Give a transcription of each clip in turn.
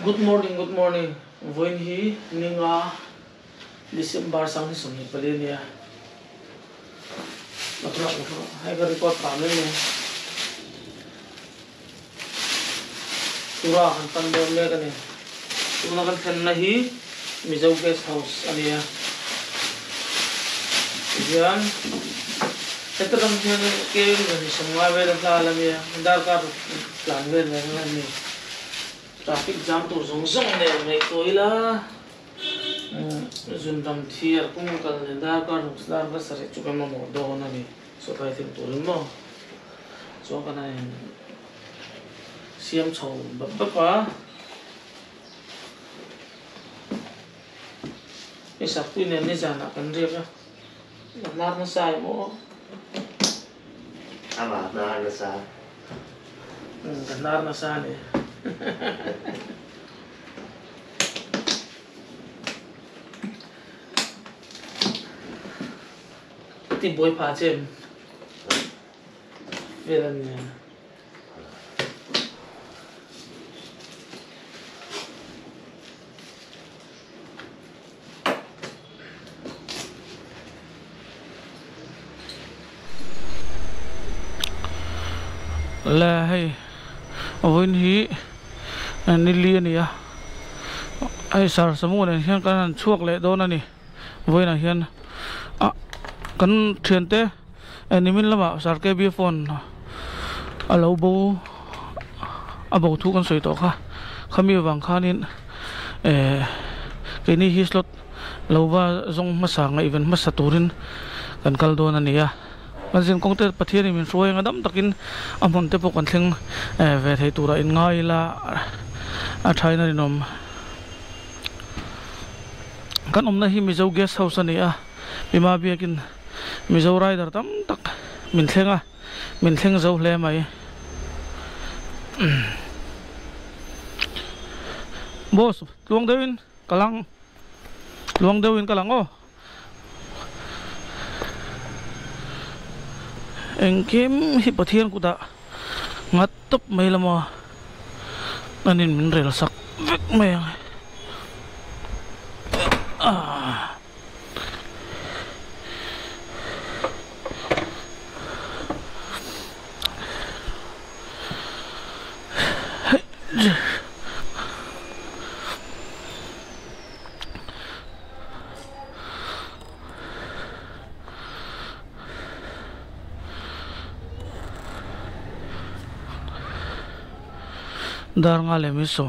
Good morning good morning vawiin hi ninga December sang hi 24 a nia hei ka record pah mai mai tura kan pan dawn mek a ni tuna kan thlenna hi Mizo guest house a nia tihian heta ram hian keng ber hi sawmngai vel a hla la nia darkar tlan vel mai ang a ni traffic jam tur zawng zawng nen ngaihtuah ila zun ram thiar kawng kal leh darkar ruk darkar sarih chu kan mamawh dawn a ni sawtlai thil turin maw chuan kan han in siam chho bap bap a hei sakpui nen nizanah kan riak a a hnar nasa em aw. Amah hnar nasa. Ka hnar nasa a ni. Ti buai pha che em? Vel a nia. Le hei vawiin hi nili a ni a hei sar samu nen hian kan han chhuak leh dawn a ni vawiinah hian ah kan thiante nimin lamah sar K B phone a lo bo a bo thu kan sawi tawh kha khami avang khanin eh keini hi slot lo va zawng hmasa ngaihven hmasa turin kan kal dawn a ni a kan zin kawng te Pathianin min hruai anga dam takin a hmun te pawh kan thleng ve thei turah in ngai ila a thain a rinawm kan awmna hi Mizo guest house a ni a Pima biakin Mizo rider tam tak min thleng a min thleng zo hle mai boss tluang deuhin ka lang tluang deuhin ka lang aw engkim hi Pathian kutah nghat tawp mai lama anin min rel sak vek mai ang ah. Dar nga leh miso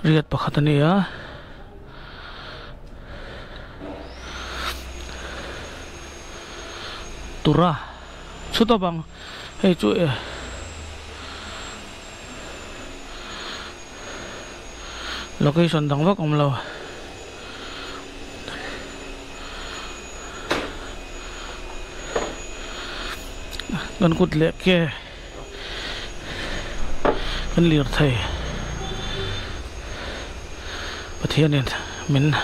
riat pakhat a ni a. Tura chhut a bang hei chu e location dang vak awm lo. Kan kut leh ke kan lir thei Pathianin min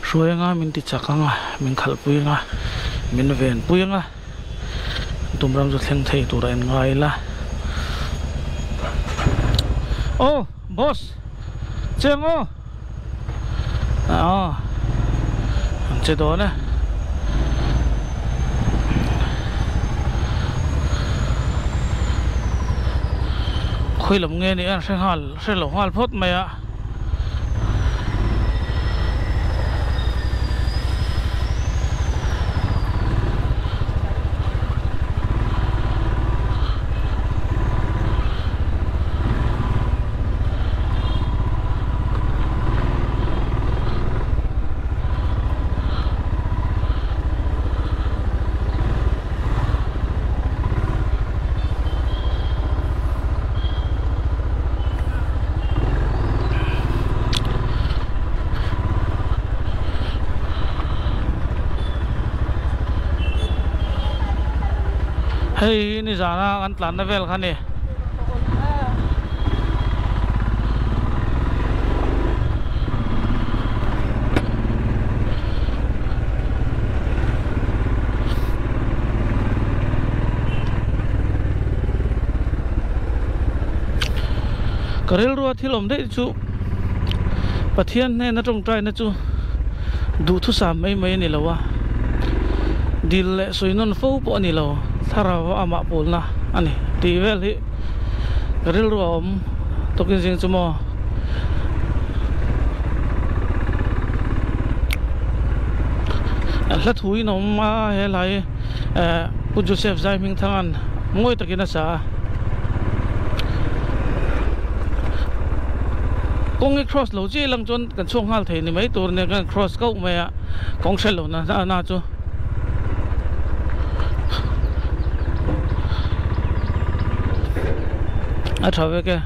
hruai anga min ti chak anga min khalhpui anga min venpui anga tum ram chu thleng thei tur a inngai ila aw boss cheng aw aw an che dawn e. Khawi lam nge nih a hre nghal hre lo nghal phawt mai a. Hei hi nizana kan tlanna vel kha a ni. Ka rilrua thil awm daih chu Pathian hnena tawngtaina chu duhthusam mai mai a ni lo a, dil leh sawi nawn fo pawh a ni lo, thlarau amah pawlna a ni tih vel hi ka rilrua awm tawkin zing chu maw. Hla thu in a awm a helai Pu Joseph Zaihmingthanga'n mawi takin a sa a. Kawng hi cross lo chiah lang chuan kan chhuak nghal thei ni mai tur nia kan cross kauh mai a kawng hre lo na na chu. A tha vek e.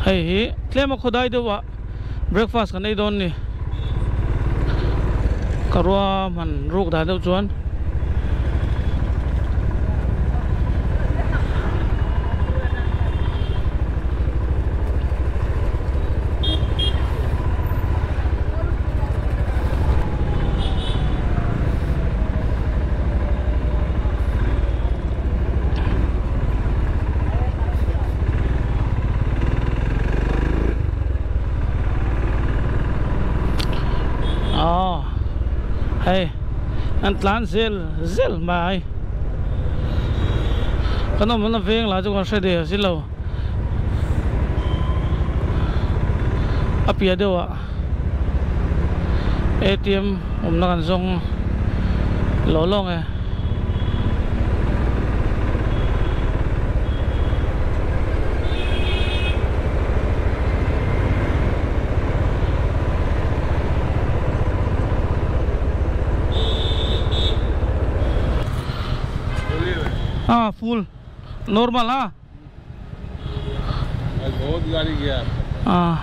Hei hi tlem a khawdai deuh ah breakfast kan ei dawn ni ka rua hman ruk dan deuh chuan. Aw hei an tlan zel zel mai kan awm na veng lah chu kan hre der si lo a piah deuh ah. ATM awmna kan zawng lawh lawng e. Ah full normal ah. हाँ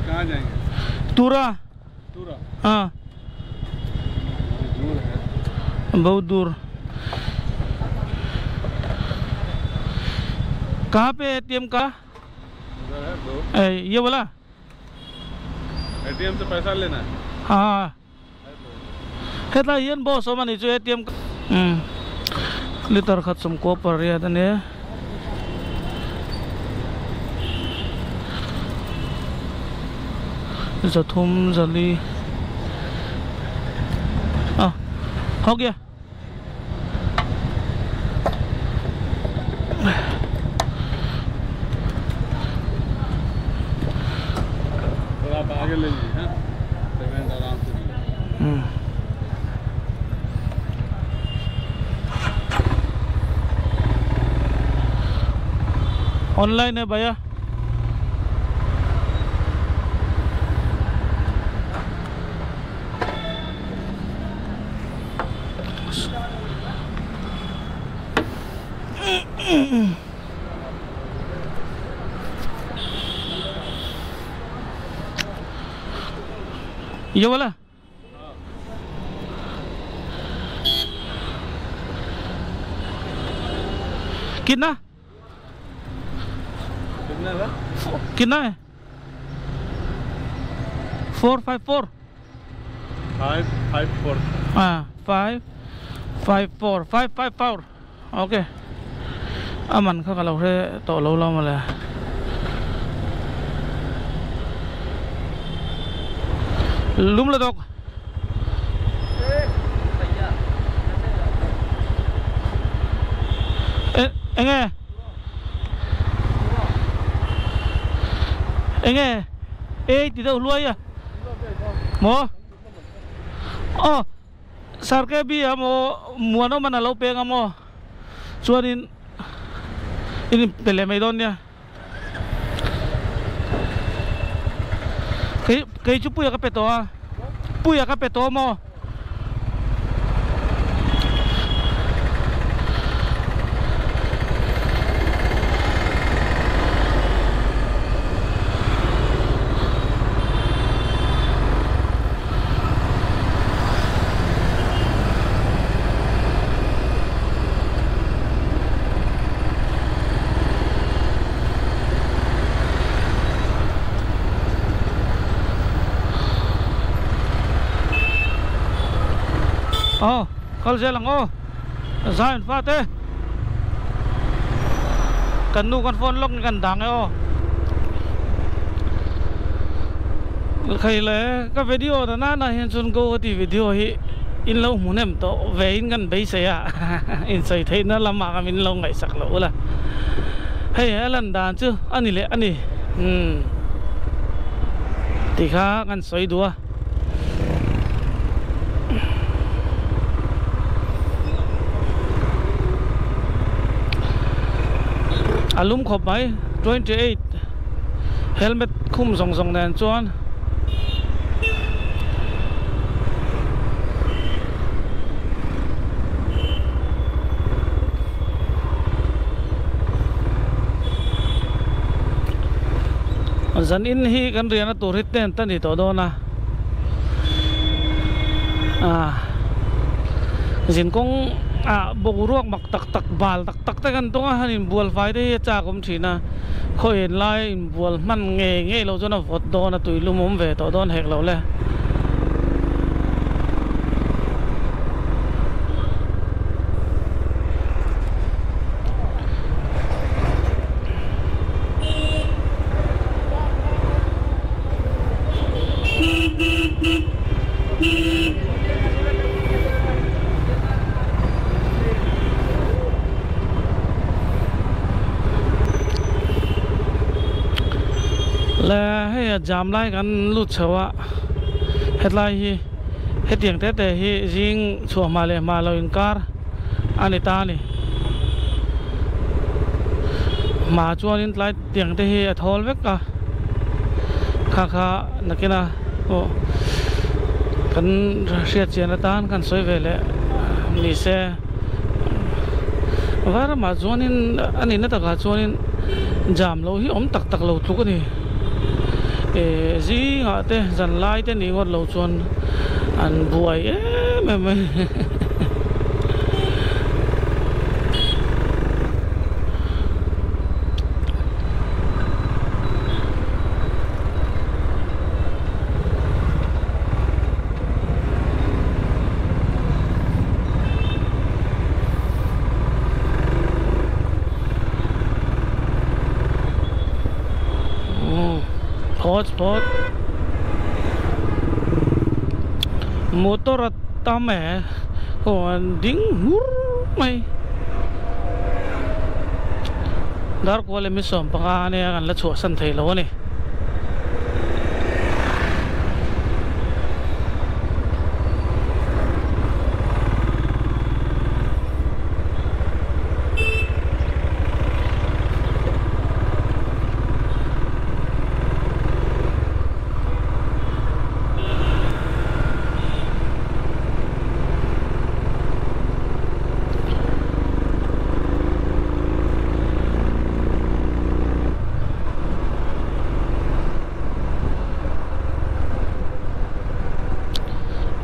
कहाँ जाएंगे तुरा तुरा हाँ दूर है बहुत दूर कहाँ पे एटीएम का उधर है दो ए, ये वाला एटीएम से पैसा लेना है हाँ hetlai hian boss awm a ni chu A_T_M umm liter khat sawmkua pariat a nia. Zathum zali ah ho gaya. थोड़ा आप आगे ले लीजिए हाँ पेमेंट आराम से दीजिए ऑनलाइन है भैया ये वाला कितना कितना था कितना है 454 554 हाँ 554 554 okay a man kha ka lo hre tawh lo lo mawle lum la dawk enge enge ei ti deuh hluai a maw aw sir K B a maw muan awm a lo peng a maw chuanin in inpe leh mai dawn nia kei kei chu puia ka pe tawh a puia ka pe tawh a maw. Aw kal zel ang aw Zion fate kan nu kan phone lawk in kan dang e aw. Khai le ka video ta nana hian chuan Guwahati video hi in lo hmu hnem tawh ve in kan beisei a in sawi theihna lamah kha min lo ngaihsak loh ula hei a lan dan chu a ni leh a ni umm tikha kan sawi duh a. A lum khawp mai 28 helmet khum zawng zawng nen chuan zan in hi kan riahna tur hi tent a ni tawh dawn a ah zinkawng ah boruak mak tak tak bal tak tak te kan tawng a han inbual fai te hi a chak awm thin a khawihin lai inbual hman ngei ngei loh chuan a vawt dawn a tui lum awm ve tawh dawn hek lo le. Le hei a jam lai kan lut chho a hetlai hi hetiang te te hi zing chhuah hma leh hma lo inkar a ni ta a ni hma chuanin tlai tiang te hi a thawl vek a kha kha nakina pawh kan hriat chian atan kan sawi ve leh ni se vai ramah chuanin a nihna takah chuanin jam loh hi awm tak tak lo tluk a ni eh zingah te zan lai te nih ngawt lo chuan an buai em em mai. Hotspot motor a tam e aw an ding hmur mai Darkual leh 15 ania kan la chhuahsan thei lo a ni.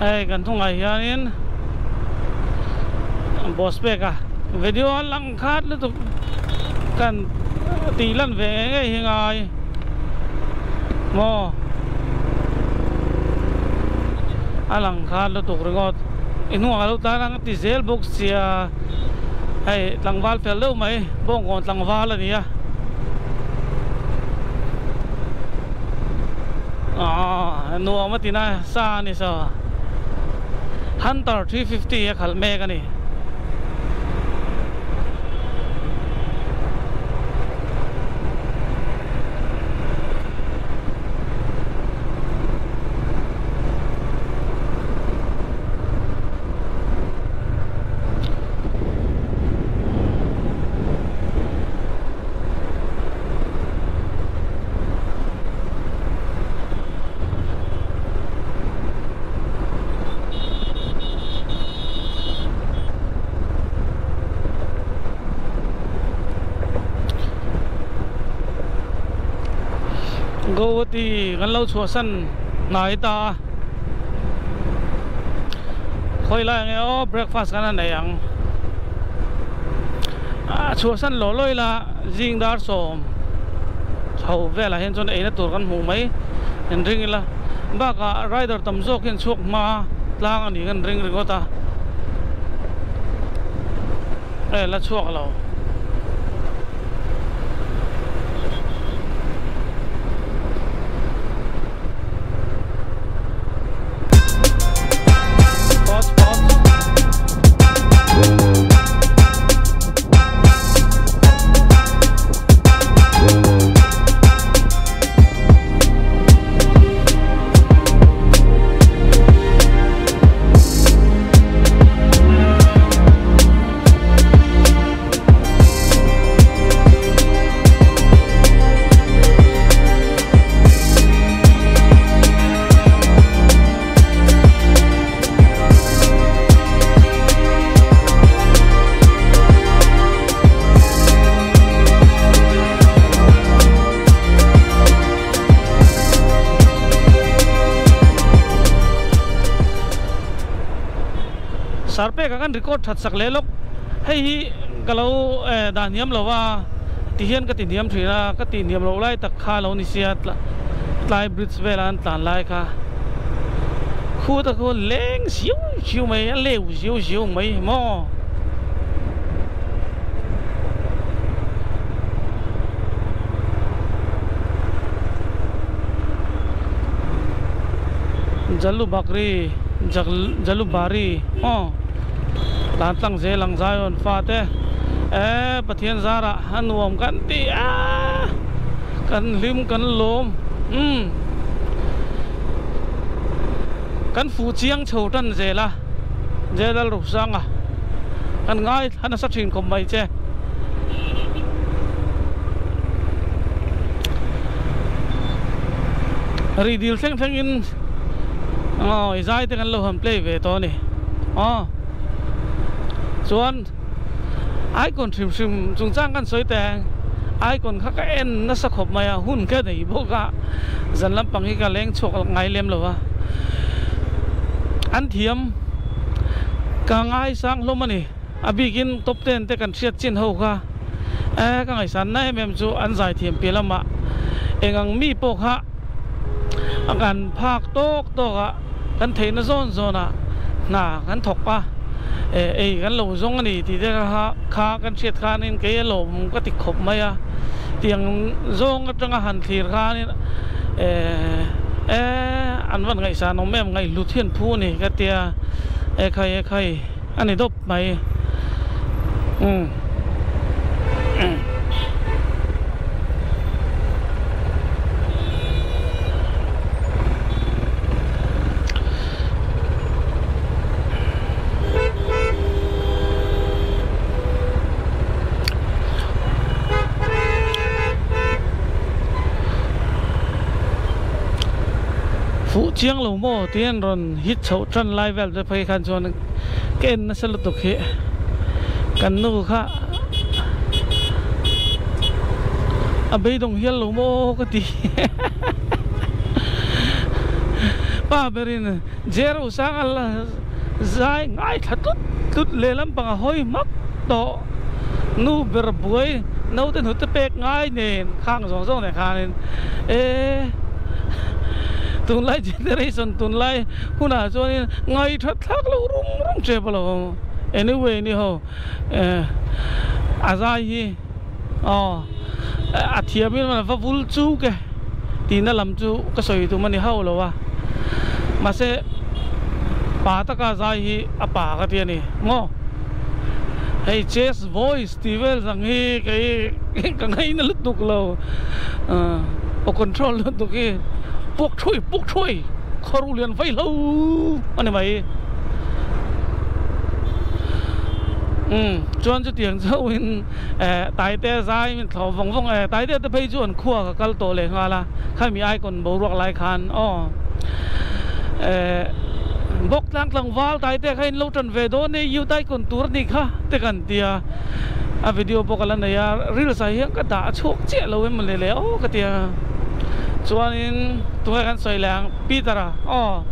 Hei kan thungah hianin boss pek a video a lang khat lutuk kan tih lan ve ngei ngei hi ngai maw a lang khat lutuk ringawt i hnungah ka lo tan ang a ti zel bawk sia hei tlangval fel deuh mai bawngkawn tlangval a ni a aw nuam a ti na sa a ni saw hunter 350 a khalh mek a ni. Guwahati kan lo chhuahsan hnai ta a khawi lai nge aw breakfast kan han ei ang a chhuahsan lawh lawih la zing dar sawm chho velah hian chuan eina tur kan hmuh mai in ring ila bakah rider tam zawk hian chhuak hma tlang a ni kan ring ringawt a. E la chhuak lo. Pause pause. Sarpeka kan record that sak leh lawk hei hi ka lo eh dah hniam lo va ti hian ka ti hniam thin a ka tih hniam loh lai tak kha lo ni sia tlai bridge vela an tlan lai kha khuta khu leng ziau ziau mai a leu ziau ziau mai maw. Jalubakri Jalubari aw tlan tlang zel ang Zion fate eh Pathian zarah a nuam kan ti a kan hlim kan lawm umm kan fuh chiang chho tan zel a Jalal Ruhsanga kan ngaithla nasa thin khawp mai che. Ri dil thleng thleng in aw i zai te kan lo han play ve tawh a ni aw chuan icon hrim hrim chungchang kan sawi teh icon kha ka en nasa khawp mai a hun ka nei bawk a zan lampang hi ka leng chhuak ngai lem lo va an thiam ka ngaisang hlawm a ni a bikin top ten te kan hriat chin ho kha eh ka ngaihsan na em em chu an zai thiam piah lamah eng ang mi pawh kha a kan phak tawk tawk a kan theihna zawn zawn ah hna kan thawk a eh ei kan lo zawng a ni tih te kha kha kan hriat khanin kei a lawm ka ti khawp mai a tiang zawng atanga han thlir khanin eh eh an van ngaihsan awm em ngaihhlut hian phu a ni ka tia ekhai ekhai a ni dawp mai umm. Fuh chiang lo maw tih an rawn hit chhoh tan lai vel te phei khan chuan ka en nasa lutuk hi kan nu kha a beidawng hial lo maw ka ti pa berin Jero sang a la zai ngaithla tlut tlut lehlam pang a hawi hmak tawh nu ber buai naute hnute pek ngai nen khang zawng zawng nen khanin e tunlai generation tunlai hunah chuanin ngaithla thlak lo rum rum tep alawm anyway ni ho eh a zai hi aw a thiamin va vul chuk e tihna lam chu ka sawi tum a ni hauh lo a mahse pa taka zai hi a pa ka ti a ni maw hei chest voice tih vel zang hi kei ka ngaina lutuk lo aw control lutuk hi puak thuai puak thuai khaw ru lian vaih lo a ni mai umm chuan chutiang chauhin eh Taite zai min thlawh vawng vawng e Taite te phei chu an khua ka kal tawh leh nghal a khami icon boruak lai khan aw eh bawk tlang tlangval Taite kha in lo tan ve dawn e youth icon tur a nih kha te kan tia a video pawh ka la nei a reels ah hian ka dah chhuak chiah lo em mawni le aw ka tia chuanin tunge kan sawi leh ang. Peter a aw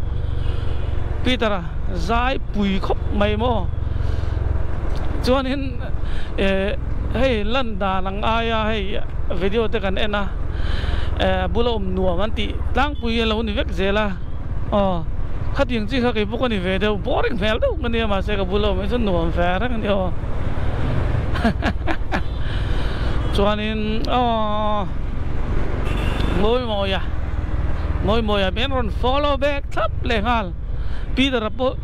Peter a zai pui khawp mai maw chuanin eh hei lan dan ang aia hei video te kan en a eh a bula awm nuam an tih tlangpui a lo ni vek zel a aw khatiang chi kha kei pawh ka ni ve deuh boring hmel deuh ka nia mahse ka bula awm hi chuan nuam ve reng a ni aw. Chuanin aww Mawimawia Mawimawia min rawn follow back thlap leh nghal Peter-a pawh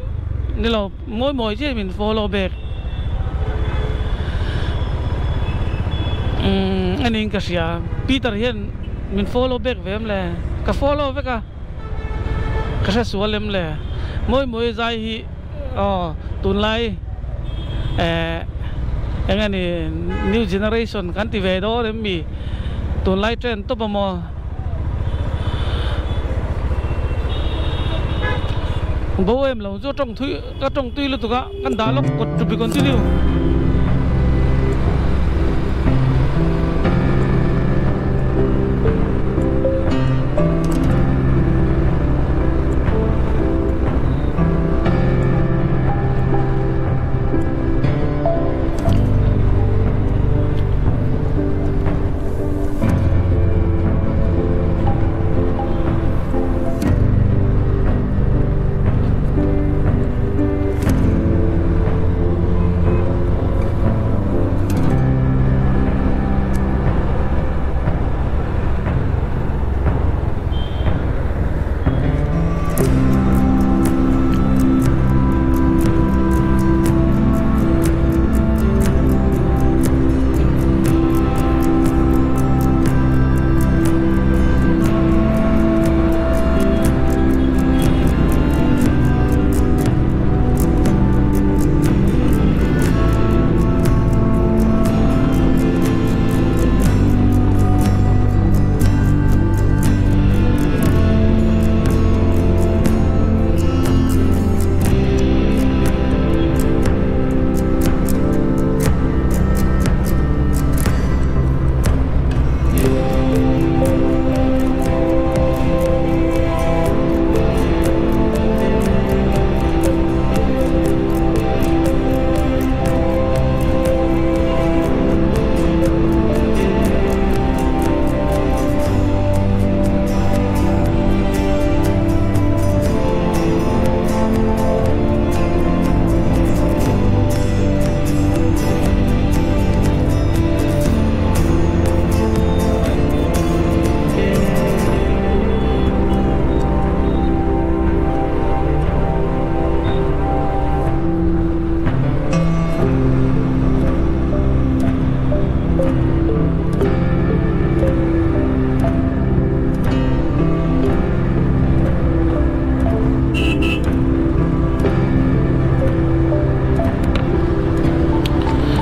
ni lo Mawimawia chiah min follow back umm a niin ka hria Peter hian min follow back ve em le ka follow vek a ka hre sual em le Mawimawia zai hi Aw tunlai eh eng nge ni new generation kan ti ve dawn em mi tunlai trend tawp a maw bo em lo chu tawng thui ka tawng tui lutuk a kan dah lawk kawt to be continue.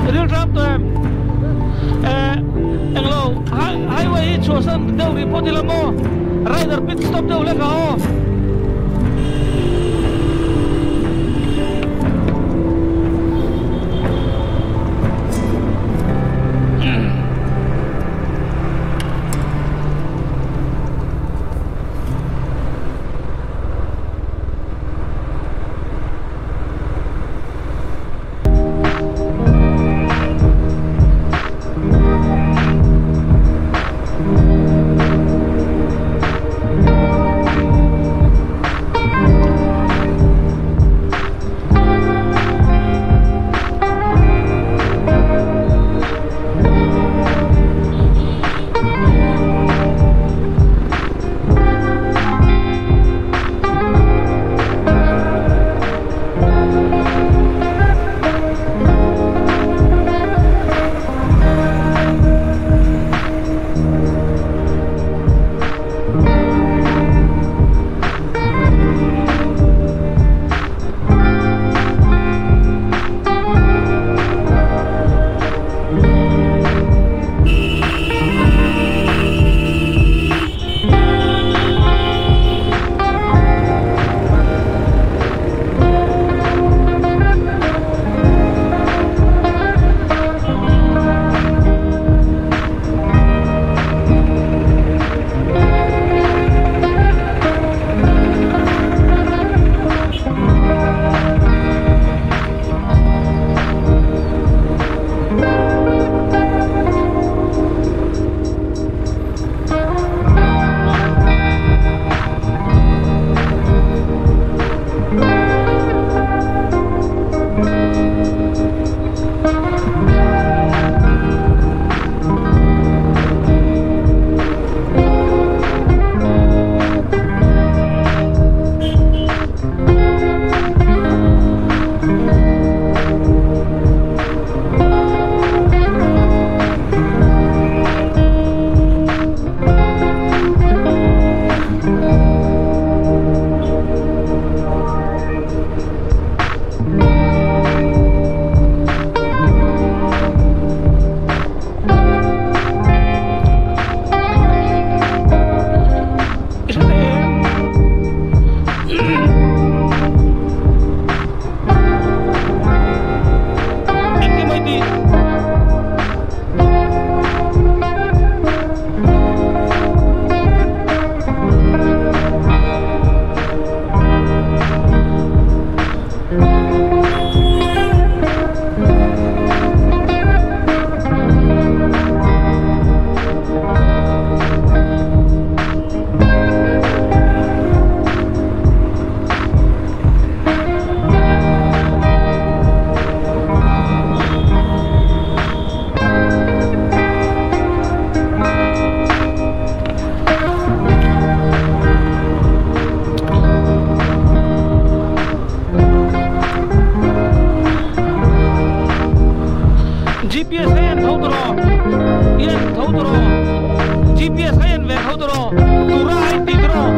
Ril ram tawh em? Eh, englo, highway hi chhuahsan deuh rih phawt ila maw? Rider pit stop deuh lek a aw. tawh i en tho tawh rawh GPS kha i en ve tho tawh rawh tura a inti tawh rawh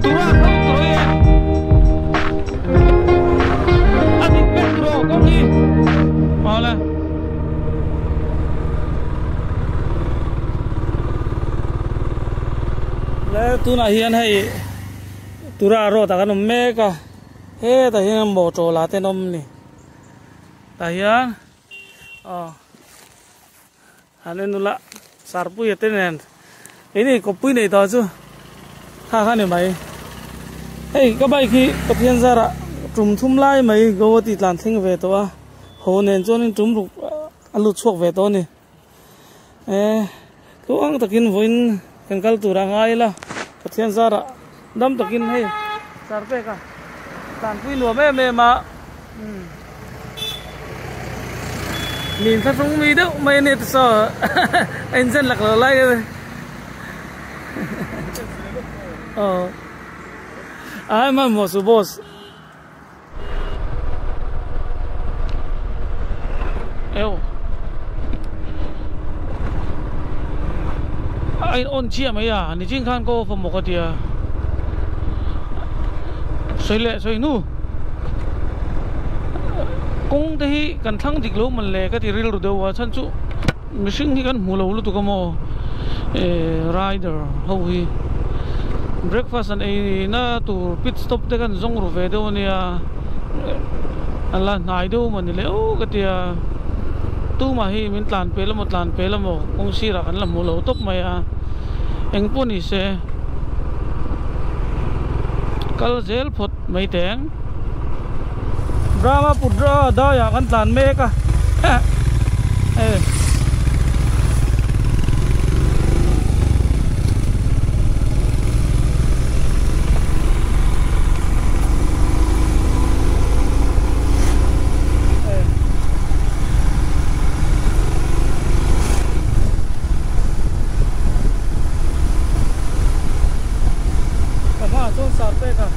tura tho tawh i en a dik vek tawh rawh kawng hi awle. Le tunah hian hei tura road ah kan awm mek a hetah hian motor la te an awm a ni tah hian aw han en ula sarpuia te nen keini kawppui nei tawh chu kha kha ni mai hei ka bike hi Pathian zarah tum thum lai mai Guwahati tlan thleng ve tawh a haw nen chuanin tum ruk a lut chhuak ve tawh a ni. Eh tluang takin vawiin kan kal tur a ngai ila Pathian zarah dam takin hei char pek a tanpui nuam em em a umm min thlahrung mi deuh mai a ni te saw a inzen lak lo lai a aw a hmanhmawh suh boss. Eo a in on chiah mai a nichin khan ka off a maw ka tia sawi leh sawi hnu kawng te hi kan thlang dik lo man le ka ti rilru deuh a chhan chu mihring hi kan hmu lo lutuk a maw eh rider ho hi breakfast an ei na tur pit stop te khan zawng ru ve deuh ania a la hnai deuh maw ni le aw ka tia tumah hi min tlan pel emaw tlan pel emaw kawng sirah kan la hmu lo tawp mai a eng pawh ni se kal zel phawt mai teng Brahmaputra daiah kan tlan mek a eh. Ka hmaah chuan sar pek a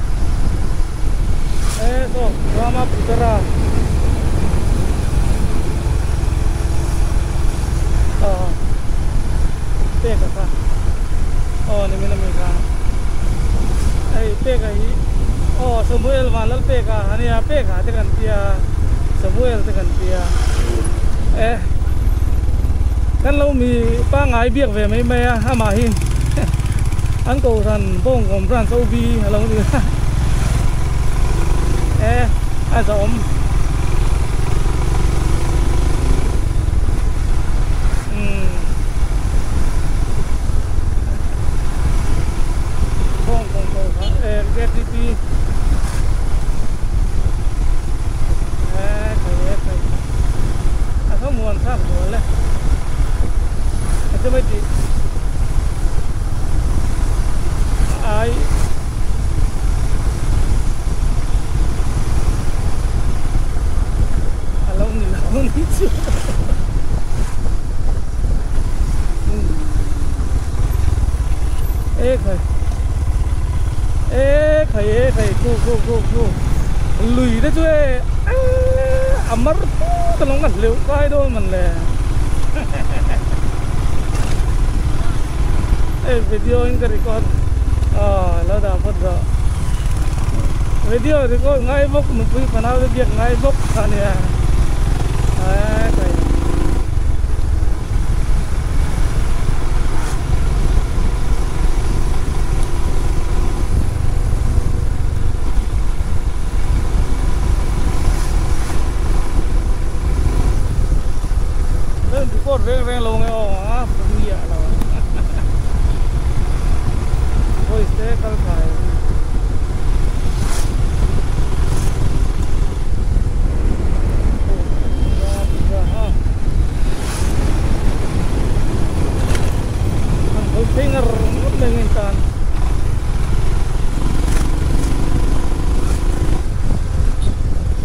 e saw Brahmaputra aw pek a kha aw nimin ami kha hei pek a hi aw Samuel Vanlal pek a ania pek a te kan tia Samuel te kan tia e kan lo mi pangai biak ve mai mai a amah hi an kohhran bawngkawm branch OB a lo ni a e a zawm. A lo ni lo ni chu e khai e khai e khai khu khu khu khu lui te chu e a mar put alawm ka hleuh kai dawn man le hei video in ka record aw lo dah phawt rawh video record ngai bawk nupui fanau te biak ngai bawk a nia e kai. Lên record reng reng lo nge aw a pumia lo voice te kal thai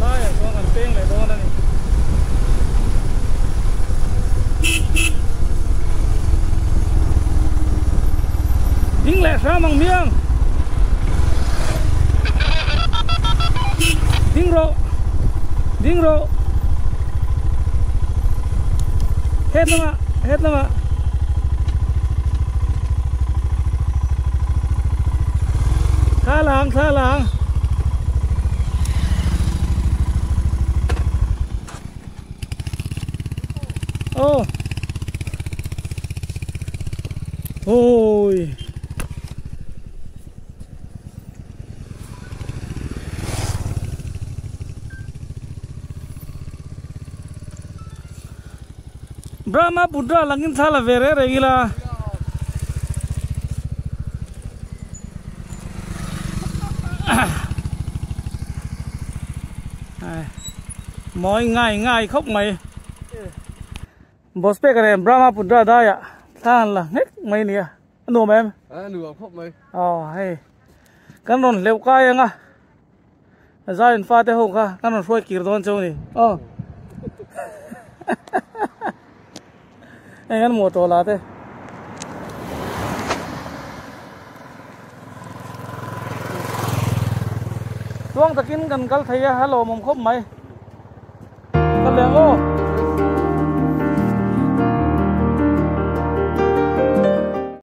Laiah chuan kan peng leh dawn a ni. Ding leh hram ang miang. Ding rawh. Ding rawh. Het lamah het lamah Thla lang thla lang Aw Ôi Brahmaputra langin thla la ve reng reng ila. Mawi ngai ngai khawp mai. Boss pek nen Brahmaputra daiah thla han la nghek mai a nia. A nuam em? A nuam khawp mai. Aw hei kan rawn hleuh kai ang a. Zaiin fate ho kha kan rawn hruai kir dawn cheu a ni. Aw hei kan motor la te. Tuang takin kan kal thei a, a lawmawm khawp mai. Ka leng aw.